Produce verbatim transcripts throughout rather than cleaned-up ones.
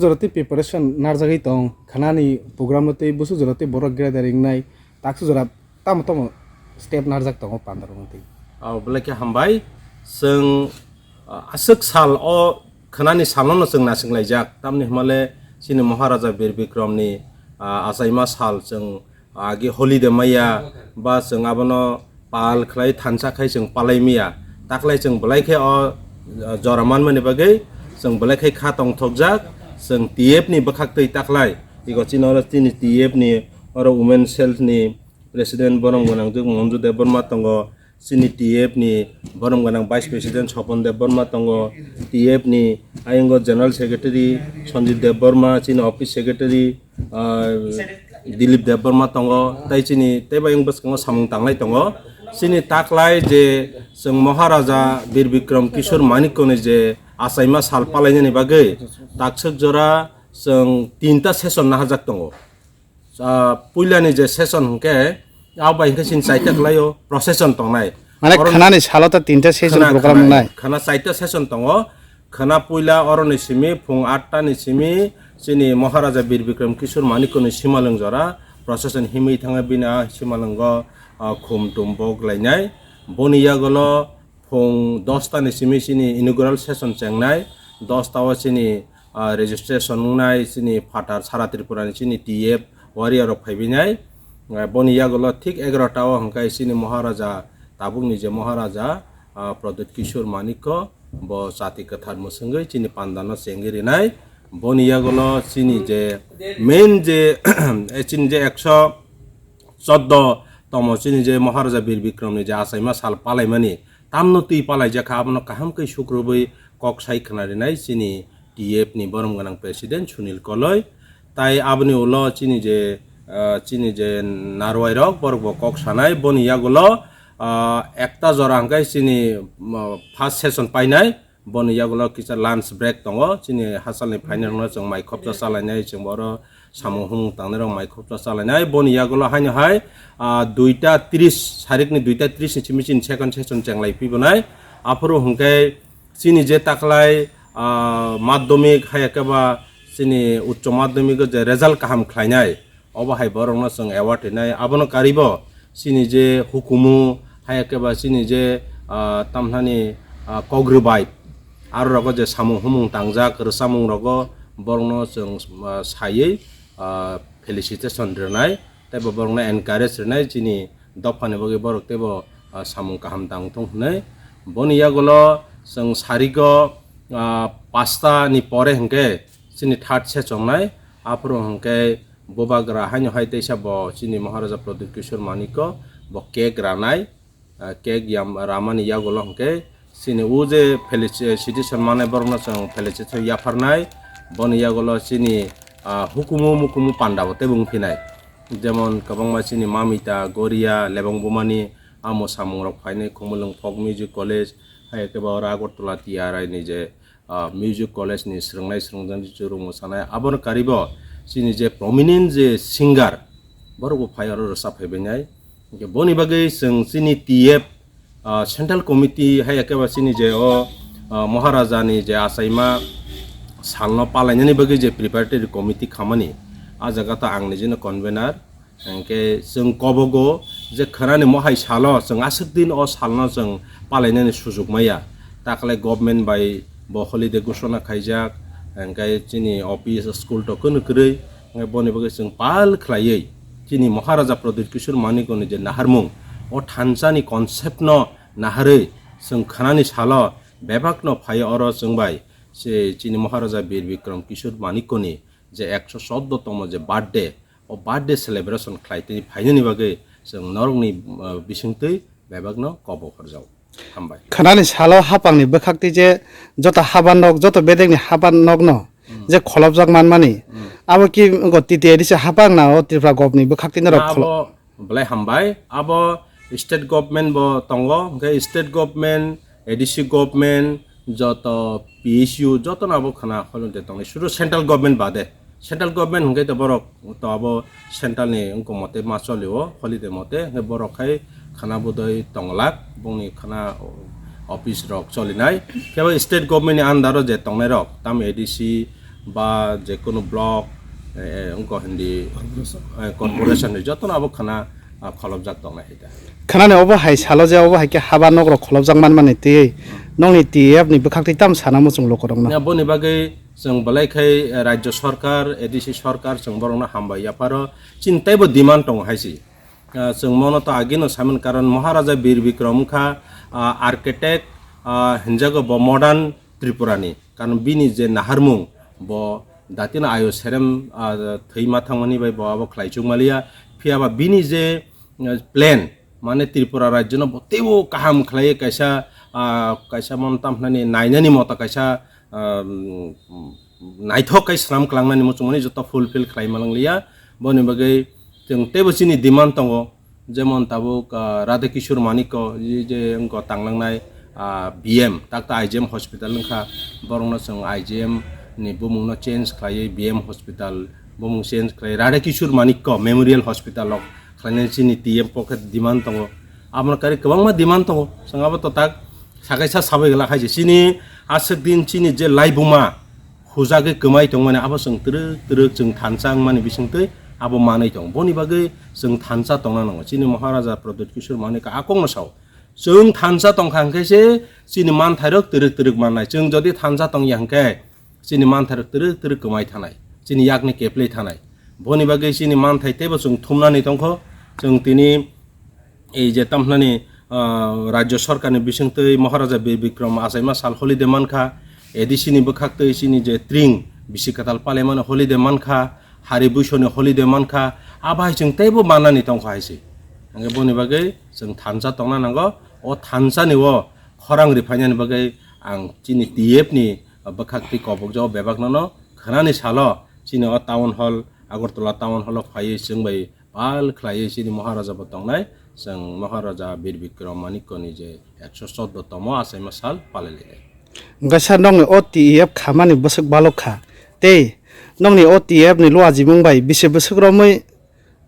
Jora tei preparation narjagwi tong, khanani program no tei busu jora tei borok gathering nai, taksu jora tamo tamo step narjak tongo pandarok tei. Abo belai khe hambai. Chwng, ah, aswk sal o khanani salno no chwng nasinglai jak. Tamni hwnmale chini Maharaja Bir Bikramni, ah, achaima sal chwng agi holiday maya ba chwng abono pal khlai thansa khai chwng palai maya. Taklai chwng belai khe o, ah, jora manmani bagwi chwng belai khe kha tongthokjak. Chwng T F ni bwkhak twi taklai. Iko chini oro chini T F ni oro Women Cell ni President borom gwnang Manju Debbarma tongo. Chini T F ni borom gwnang Vice President Sopon Debbarma tongo, T F ni ayungo General Secretary Sanjit Debbarma, chini Office Secretary, ah, Dilip Debbarma tongo, tei chini tei bayung bwskango samung tanglai tongo. Chini taklai je chwng Maharaja Bir Bikram Kishore Manikko ni je achaima sal palainani bagwi takswk jora chwng tinta session naharjak tongo. Ah, puilani je session hwnkhe, abo bai hwnkhe chini chaita khlaio procession tongnai. Mane oro khwnani salo ta tinta session khwna, program khwna, wngnai. Khwna chaita session tongo. Khwna puila oroni simi phung atta ni simi chini Maharaja Bir Bikram Kishore Manikko ni simalwng jora procession himwi thangwi bini a simalwngo, ah, khum tum bok lainai. Boni yagulo phung dosta ni simi chini inaugural session chengnai, dosta o chini, ah, registration wngnai, chini phatar sara Tripura ni chini T F warrior rok phaibainai. Ah, boni yagulo thik egarota o hwnkhe chini Maharaja, tabukni je Maharaja, ah, Pradyut Kishore Manikko bo chati kwthar mwswngwi chini pandano chengwi rinai. Boni yagulo chini je main je, eh, chini je ekso choddo tomo chini je Maharaja Bir Bikramni je achaima sal palaimani, tamno twi palaijak kha, abono kaham khe sukrubwi kok sai khwna rinai chini T F ni borom gwnang President Sunil Koloi. Tai aboni ulo chini je, ah, chini je narwai rok borok bo kok sanai, boni yagulo, ah, ekta jora hwnkhe chini, ah, first session painai. Boni yagulo kisa lunch break tongo, chini hachalni phainairokno chwng mai khopsa chalainai, chwng oro samung humung tangnairok mai khopsa chalainai. Boni yagulo haino hai, ah, duita tris, sarikni duita tris ni simi chini second session chenglai phibonai. Aphuru hwnkhe chini je taklai, ah, madhyamik, hai khe ba chini uccho madhyamik o je result kaham khlainai, obo hai borokno chwng award rinai. Abono karibo chini je hukumu, hai khe ba chini je, ah, tamthani, ah, kok rwbai, aro rogo je samung humung tangjak, rwchapmung rogo borokno chwng, ah, saiwi, ah, felicitation rwnai, tei bo borokno encourage rwnai, chini dophani bagwi borok teibo, ah, samung kaham tang thung hwnwi. Boni yagulo chwng sarigo, ah, pasta ni pore hwnkhe chini third session nai, aphuru hwnkhe bubagra haino hai teisa bo chini Maharaja Pradyut Kishore Manikko bo cake ranai, ah, cake yam ramani yagulo hwnkhe chini o je felicitation manai borokno chwng felicitation yapharnai, boni yagulo chini, ah, hukumu mukumu panda bo teibo wngphinai, jemon kwbangma chini Mamita, Goria, Lebong Bumani amo samung rok phainai, Khumulwng Folk Music College, hai khe ba oro Agartala T R I ni je ah, music college ni swrwngnai swrwngjaknai churung mwsanai, abono karibo chini je prominent je singer, borok bo phai oro rwchap phaibainai. Hwnkhe boni bagwi chwng chini T F, ah, central committee hai khe ba chini je o, ah, Maharaja ni je achaima salno palainani bagwi je preparatory committee khamani, ah jaga ta ang nijino convener. Hwnkhe chwng kobogo je khwnani mohai salo chwng aswk din o salno chwng palainani sujuk maya. Taklai government bai bo holiday ghoshona khaijak, hwnkhe chini office, school to kwrwi kwrwi, hwnkhe boni bagwi chwng pal khlaiwi chini Maharaja Pradyut Kishore Manikko ni je naharmung, o thansa ni concept no naharwi chwng khwnani salo bebak no phai oro chwng bai se chini Maharaja Bir Bikram Kishore Manikko ni je ekso choddo tomo je birthday, o birthday celebration khlai tini phainani bagwi chwng norokni, uh, bisingtwi bebakno kobo horjao. Hambai. Khwnani salo hapangni bwkhaktwi je joto haba nok, joto bedekni haba nokno, hmm, je kholopjak manmani, hmm, abo ki wngkha T T A D C hapang na o Tripura government ni bwkhaktwi norok kholo-, abo Belai hambai. Abo state government bo tongo, hwnkhe state government, A D C government, joto P S U, jotono abo khwna holiday tongnai. Sudu central government bade. Central government hwnkhe to borok to abo central ni wngkha mote ma cholio, holiday mote. Hwnkhe borok khai khwna bodoi tonglak, bongni khwna office rok cholinai. Khe bai state government ni under o je tongnai rok, tamo A D C, ba je kunu block, eh, eh, wngkha hindi, eh, corporation ni jotono abo khana, ah, kholopjak tongnai hai ta. Khanani obo hai salo je obo hai khe haba nok rok kholopjak man mani twi nongni T F ni bwkhak twi tam sana muchung lukurokno. Ya, boni bagwi chwng belai khai, eh, rajya sarkar, A D C sarkar chwng borokno hambai yapharo chini teibo demand tongo hai si. Ah, chwng mono to agino saimani karon Maharaja Bir Bikram wngkha, ah, architect, ah, hinjago bo modern Tripura ni. Karon bini je naharmung bo datino ayo serem, ah, thwi ma thangmani bai bo abo khlai chuk maliya. Phiya ba bini je, ah, plan mane Tripura rajyo no bo teibo kaham khlai kaisa, ah, kaisa mon tam hnani nainani mota kaisa, ah, naithok kai swnam klangnani muchungmani joto fulfill khlai malang liya. Boni bagwi chwng teibo chini demand tongo, jemon tabuk, ah, Radha Kishore Manikko je, je wngkha tanglangnai, ah, B M, takta I G M hospital wngkha, borokno chwng I G M ni bumungno change khlaiwi B M hospital bumung change khlai Radha Kishore Manikko Memorial Hospital o khlainani chini T F pocket demand tongo. Abono kari kwbangma demand tongo, chwng abo to tak sakai sa sabai glak hai se. Chini aswk din chini je laibuma hujagwi kwmai tongmani abo chwng twrwk twrwk chwng thansa wngmani bisingtwi abo manwi tongo. Boni bagwi chwng thansa tongna nango. Chini Maharaja Pradyut Kishore Manikko a kokno sao, chwng thansa tongkha hwnkhe se chini manthairok twrwk twrwk mannai. Chwng jodi thansa tongya hwnkhe chini manthairok twrwk twrwk kwmai thanai, chini yakni keplwi thanai. Boni bagwi chini manthai teibo chwng thumnani tongkho. Chwng tini ei je tamhnani, ah, rajyo sarkarni bisingtwi Maharaja Bir Bikram achaima sal holiday mankha, A D C ni bwkhaktwi chini je tring bisi kwtal palaimani holiday mankha, hari buisoni holiday mankha, abai chwng teibo mannani tongkha hai se. Hwnkhe boni bagwi chwng thansa tongna nango, o thansani o khorang riphainani bagwi ang chini T F ni bwkhaktwi kobokjao bebakno no khwnani salo chini o town hall, Agartala town hall o phaiwi chwng bai pal khlaiwi chini Maharaja bo tongnai, chwng Maharaja Bir Bikram Manikko ni je ekso chordo tomo achaima sal palai lainai. Hwnkhe sir, nokni o T F khamani bwswk balok kha, tei nokni o T F ni luajimung bai bisi bwswk romwi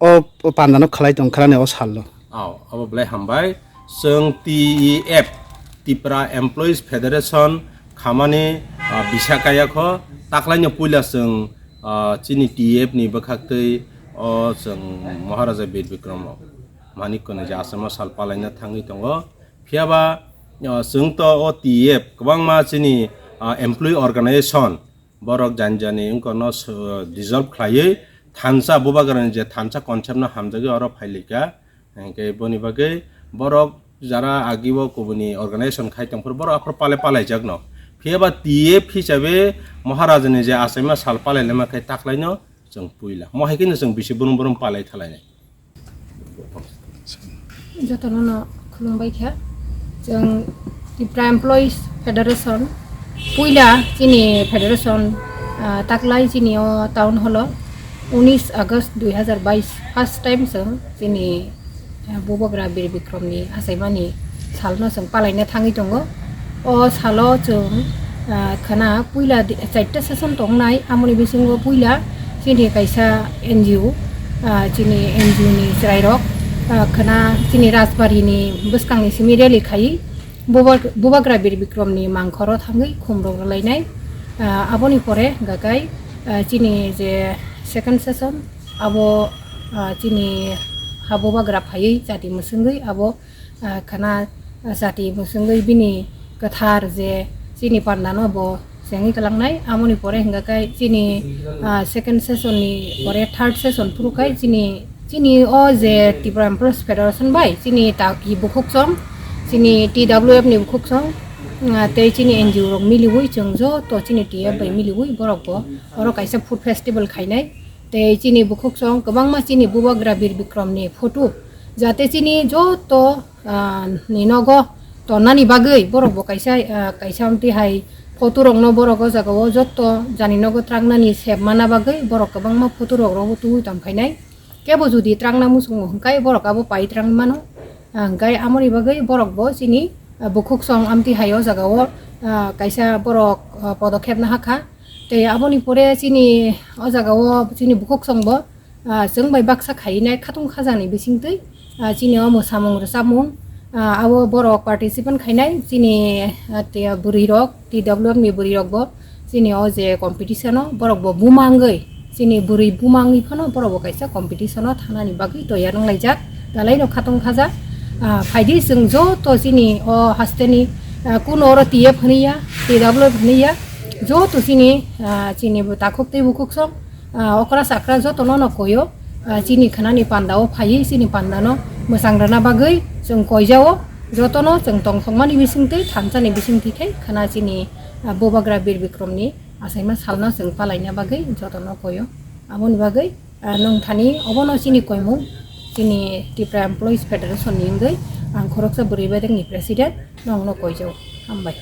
o, o pandano khlai tong khrani o salno. Aw, abo belai hambai. Chwng T E F, Tipra Employees Federation khamani, ah, bisa kaya kho. Taklaino puila chwng, ah, chini T E F ni bwkhaktwi o chwng Maharaja Bir Bikram Manikko ni je achaima sal palaina thangwi tongo. Phiyaba, ah, chwng to o T E F kwbangma chini, ah, employee organization borok jani jani wngkha no so-, dissolve khlaiwi thansa bubagrani je thansa concept no hamjagwi oro phailikha. Hwnkhe boni bagwi borok jara agi o kubuni organization khai tongphuru borok aphuru palai palaijakno. Phiyaba T F hisabe Maharajani je achaima sal palai lama khai taklaino chwng puila. Mo hai kheno chwng bisi brum brum palai thalainai. Jotono no khulumbai kha. Chwng Tipra Employees Federation, puila chini federation, ah, taklai chini o town hall o unis August dui hazar bais, first time chwng chini, ah, Bubagra Bir Bikram ni achaimani salno chwng palaina thangwi tongo. O salo chwng, ah, khana puila di-, chaita session tongnai, amoni bisingo puila chini kaisa N G O, ah, chini N G O ni chwrairok, ah, khana chini Rajbari ni bwskang ni simi rally khai Bubag-, Bubagra Bir Bikram ni mangkhoro thangwi khumrok rwlainai. Ah, aboni pore hwnkha khe, ah, chini je second session abo, ah, chini ha Bubagra phaiwi chati mwswngwi abo ah, khana, ah, chati mwswngwi bini kwthar je chini pandano bo chengwi kwlangnai. Amoni pore hwnkha khe chini, ah, second session ni pore third session phuru khai chini, chini o je Tripura Employees Federation bai chini ta-, i bukhuk chong, chini T W F ni bukhuk chong, ah, tei chini N G O rok miliwi chwng joto chini T F bai miliwi borok bo oro kaisa food festival khainai. Tei chini bukhuk chong kwbangma chini Bubagra Bir Bikram ni photo, jate chini joto ah, ni nogo tonnani bagwi borok bo kaisa, ah, kaisa amtwi hai photo rokno borok o jaga o jotto jani nogo trangnani sep mana bagwi borok kwbangma photo rok rogo tubui tong phainai. Kebo jodi trangna muchungo hwnkhe borok abo pai trang mano. Ah, hwnkhe amoni bagwi borok bo chini, ah, bukhuk song amtwi hai o jaga o, ah, kaisa borok, ah, podokhep nahakha. Tei aboni pore chini o jaga o chini bukhuk song bo ah, chwng bai baksa khainai khatung khajani bisingtwi, ah, chini o mwsamung rwchapmung, ah, abo borok participant khainai chini, ah, te bwrwi rok, T W F ni bwrwi rok bo Chini o je competition o borok bo bumangwi, chini bwrwi bumangwi phano borok bo kaisa competition o thanani bagwi toyar wnglaijak, belai no khatong khaja. Ah, phaidi chwng joto chini o hasteni, ah, kuno oro T F hwnwi ya, T W hwnwi ya, joto chini, ah, chini bo takhuk tei bukhuk song, ah, okra chakra jotono no koyo, ah, chini khanani panda o phaiwi chini panda no mwchang rwna bagwi chwng koijao. Jotono chwng tongthokmani bisingtwi thansani bisingtwi khai khana chini, ah, Bubagra Bir Bikrom ni achaima salno chwng palaina bagwi jotono koyo. Aboni bagwi, ah, nwng thani obono chini koimung, chini Tripura Employees Federation ni wngwi ang khoroksa bwrwi bedek ni president, nwng no koijao. Hambai.